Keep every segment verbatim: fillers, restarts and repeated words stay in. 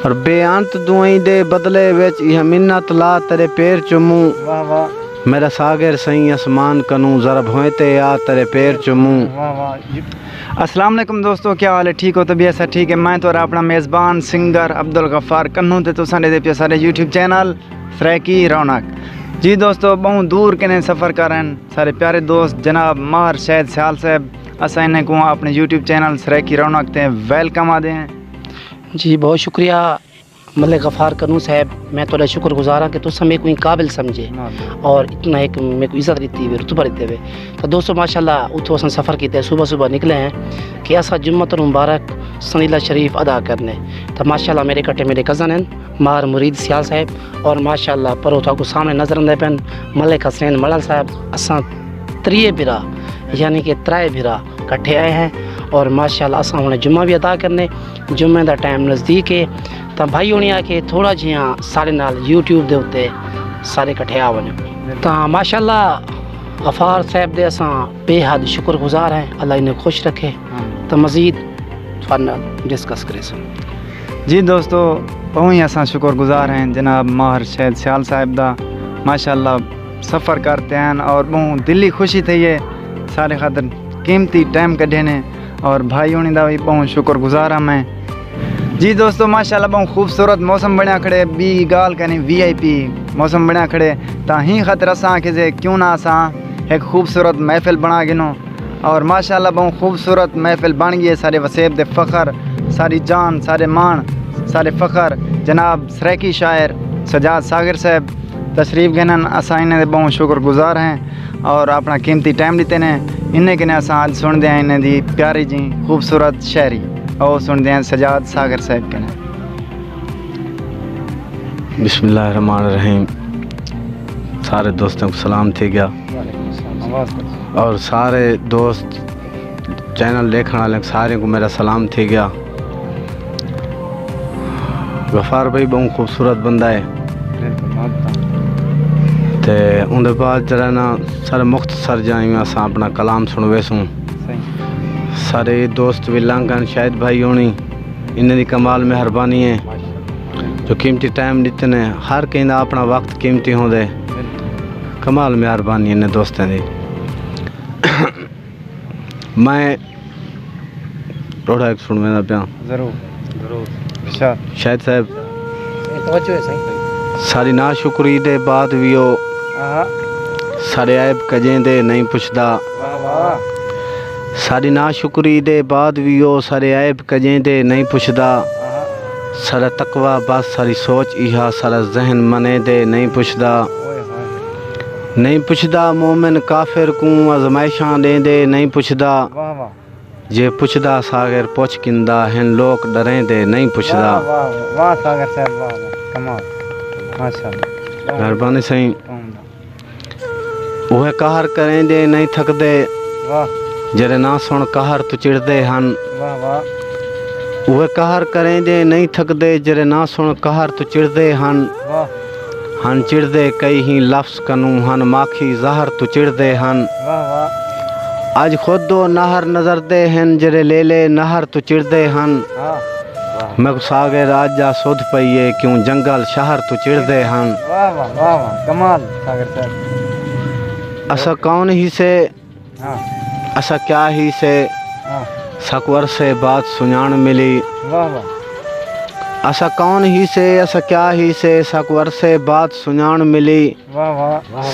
اور بے انت دعائیں دے بدلے وچ ایہا منت لا تیرے پیر چموں۔ واہ واہ۔ میرا ساغر سئیں اسمان کنوں ضرب ہوئیں تے آ تیرے پیر چموں۔ واہ واہ۔ السلام علیکم دوستو، کیا حال ہے؟ ٹھیک ہو؟ طبیعت سب ٹھیک ہے؟ میں تہاݙا اپݨا میزبان سنگر عبدالغفار کنوں تے تساں ݙیہدے پیو ساݙے یوٹیوب چینل سرائیکی رونق۔ جی دوستو، ٻہوں دور کنے سفر کر رہے ہیں سارے پیارے دوست جناب ماہر شاہد سیال صاحب، اساں انہیں کوں اپݨے یوٹیوب چینل سرائیکی رونق تے ویلکم آہدے ہیں۔ جی، بہت شکریہ ملک غفار کنوں صاحب، میں تہاݙا شکر گزار ہاں کہ تساں میکوں ایں قابل سمجھے اور اتنا ایک میکوں عزت ݙتی وے، رتبہ ݙتے وے۔ تو دوستو، ماشاءاللہ، اتھوں اساں سفر کیتے، صبح صبح نکلے ہیں کہ اساں جمعۃ المبارک سنیلا شریف ادا کرنے۔ تو ماشاءاللہ، میرے کٹھے میرے کزن ہیں، مار مرید سیال صاحب، اور ماشاءاللہ پرو تہاکوں سامݨے نظر آندے پن ملک حسنین ملن صاحب۔ اساں تریے بھرا، یعنی کہ ترائے بھرا کٹھے آئے ہیں، اور ماشاءاللہ اساں ہݨ جمعہ بھی ادا کرنے۔ جمعے دا ٹائم نزدیک ہے، تاں بھائی ہوݨی آکھے تھوڑا جیہاں ساݙے نال یوٹیوب دے اتے سارے کٹھے آ ونڄو۔ تاں ماشاءاللہ غفار صاحب دے اساں بے حد شکر گزار ہیں، اللہ انہیں خوش رکھے۔ تاں مزید تہاݙے نال ڈسکس کریسوں۔ جی دوستو، ٻہوں ہی اساں شکر گزار ہیں جناب ماہر شاہد سیال صاحب دا۔ ماشاءاللہ سفر کرتے ہیں اور ٻہوں دلی خوشی تھئی ہے، سارے خاطر قیمتی ٹائم کڈھے نے، اور بھائی ہوݨی دا بھی ٻہوں شکر گزار ہاں میں۔ جی دوستو، ماشاءاللہ ٻہوں خوبصورت موسم بݨیا کھڑے، ٻی ڳالھ کائنی، وی آئی پی موسم بݨیا کھڑے، تاں ہی خاطر اساں آکھے سے کیوں نہ اساں ہک خوبصورت محفل بݨا گھنوں۔ اور ماشاءاللہ ٻہوں خوبصورت محفل بݨ ڳئی ہے۔ سارے وسیب دے فخر، ساری جان، سارے ماݨ، سارے فخر جناب سرائیکی شاعر سجاد ساغر صاحب تشریف گھنن۔ اساں انہیں دے ٻہوں شکر گزار ہیں اور اپݨا قیمتی ٹائم ݙتے نے۔ انہیں کنے اساں اڄ سݨدے ہیں انہیں دی پیاری جی خوبصورت شاعری۔ او سݨدے ہیں سجاد ساغر صاحب کنے۔ بسم اللہ الرحمن الرحیم۔ سارے دوستاں کوں سلام تھی ڳیا۔ اور سارے دوست چینل ݙیکھݨ والے سارے کوں میرا سلام تھی ڳیا۔ غفار بھائی ٻہوں خوبصورت بندہ ہے۔ تے اوندے بعد جیڑھا نا سارے مختصر جیہاں اساں اپݨا کلام سݨویسوں۔ سارے دوست وی لنگھ ڳن، شاہد بھائی ہوݨی، انہیں دی کمال مہربانی ہے جو قیمتی ٹائم ݙتے نے۔ ہر کہیں دا اپݨا وقت قیمتی ہوندے۔ کمال مہربانی انہیں دوستیں دی۔ میں ݙوہڑا ہک سݨویندا پیاں۔ ضرور، ضرور۔ ارشاد۔ شاہد صاحب، ساری ناشکری دے بعد وی او ساݙے عیب کجیں دے نئیں پچھدا۔ ساݙی ناشکری دے بعد وی او ساݙے عیب کجیں دے نئیں پچھدا۔ ساݙا تقوی بس، ساݙی سوچ ایہا، ساݙا ذہن منے دے نئیں پچھدا۔ نئیں پچھدا مومن کافر کوں، آزمائشاں ݙیندے نئیں پچھدا۔ جے پچھدا ساغر پچھ گھندا، ہن لوک ݙریندے نئیں پچھدا۔ واہ، واہ، واہ ساغر صاحب، واہ، واہ، کمال۔ ماشاءاللہ۔ مہربانی سئیں۔ اوہے قہر کریندے نئیں تھکدے، جیڑھے نہ سݨ قہر توں چڑھدے ہن۔ اوہے قہر کریندے نئیں تھکدے، جیڑھے نہ سݨ قہر توں چڑھدے ہن۔ ہن چڑھدے کئی ہیں لفظ کنوں، ہن ماکھی زہر توں چڑھدے ہن۔ اڄ خود او نہر نظردے ہن، جیڑھے لیلے نہر توں چڑھدے ہن۔ میکوں ساغر اڄ آ سدھ پئی اے، کیوں جنگل شہر توں چڑھدے ہن۔ واہ واہ، واہ واہ، کمال ساغر صاحب۔ اساں کون ہیسے؟ اساں کیا ہیسے؟ ساکوں عرصے بعد سنڄاݨ ملی۔ اساں کون ہیسے؟ اساں کیا ہیسے؟ ساکوں عرصے بعد سنڄاݨ ملی۔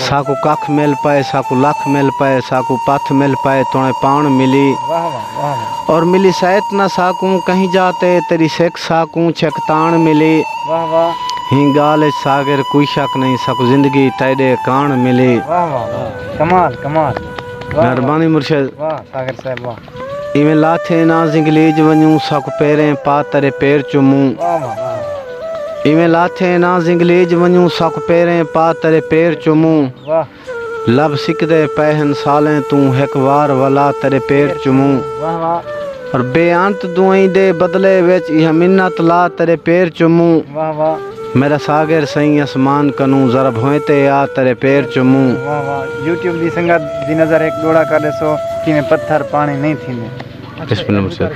ساکوں ککھ مل پئے، ساکوں لکھ مل پئے، ساکوں پتھ مل پئے، توݨے پاݨ ملی۔ اور ملی سیت نہ ساکوں کہیں جاہ تے، تیݙی سک ساکوں چھک تاݨ ملی۔ ہیں ڳالھ اچ ساغر کوئی شک نئیں، ساکوں زندگی تیݙے کاݨ ملی۔ واہ واہ واہ، کمال، کمال۔ واہ واہ۔ مہربانی مرشد۔ واہ ساغر صاحب، واہ۔ ایویں لاتھے نہ زنگلیج ونڄوں، ساکوں پیریں پا تیݙے پیر چموں۔ واہ واہ واہ۔ ایویں لاتھے نہ زنگلیج ونڄوں، ساکوں پیریں پا تیݙے پیر چموں۔ واہ۔ لب سکدے پئے ہن سالیں توں، ہک وار ولا تیݙے پیر چموں۔ واہ واہ۔ اور بے انت دعائیں دے بدلے وچ ایہا منت لا تیݙے پیر چموں۔ واہ واہ۔ میݙا ساغر سئیں اسمان کنوں، ضرب ہوئیں تے آ تیݙے پیر چموں۔ واہ واہ۔ یوٹیوب دی سنگت دی نظر ہک ݙوہڑا کر ݙیسو، کیویں پتھر پاݨی نئیں تھیندے۔ بسم اللہ مرشد۔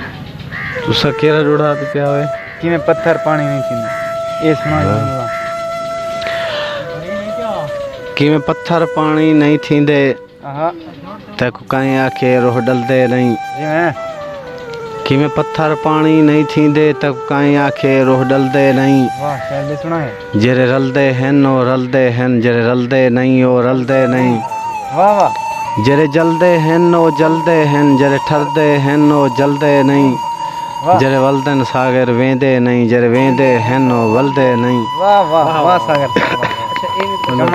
تساں کیڑھا ݙوہڑا تے پیا ہوئے؟ کیویں پتھر پاݨی نہیں تھیندے، اے سݨا۔ ہاں۔ کیویں پتھر پاݨی نہیں تھیندے، آہا۔ تیکوں کائیں آکھے روح ݙلدے نہیں۔ جی میں۔ کیویں پتھر پاݨی نہیں تھیندے، تیکوں کائیں آکھے روح ݙلدے نہیں۔ واہ، شاعر بھی سنا ہے۔ جیڑھے رلدے ہن، او رلدے ہن، جیڑھے رلدے نہیں، او رلدے نہیں۔ واہ، واہ۔ جیڑھے جلدے ہن، او جلدے ہن، جیڑھے ٹھردے ہن، او جلدے نہیں۔ واہ۔ جیڑھے ولدن ساغر ویندے نہیں، جیڑھے ویندے ہن، او ولدے نہیں۔ واہ، واہ، واہ، ساغر صاحب، واہ۔ اچھا، اے بھی کمال۔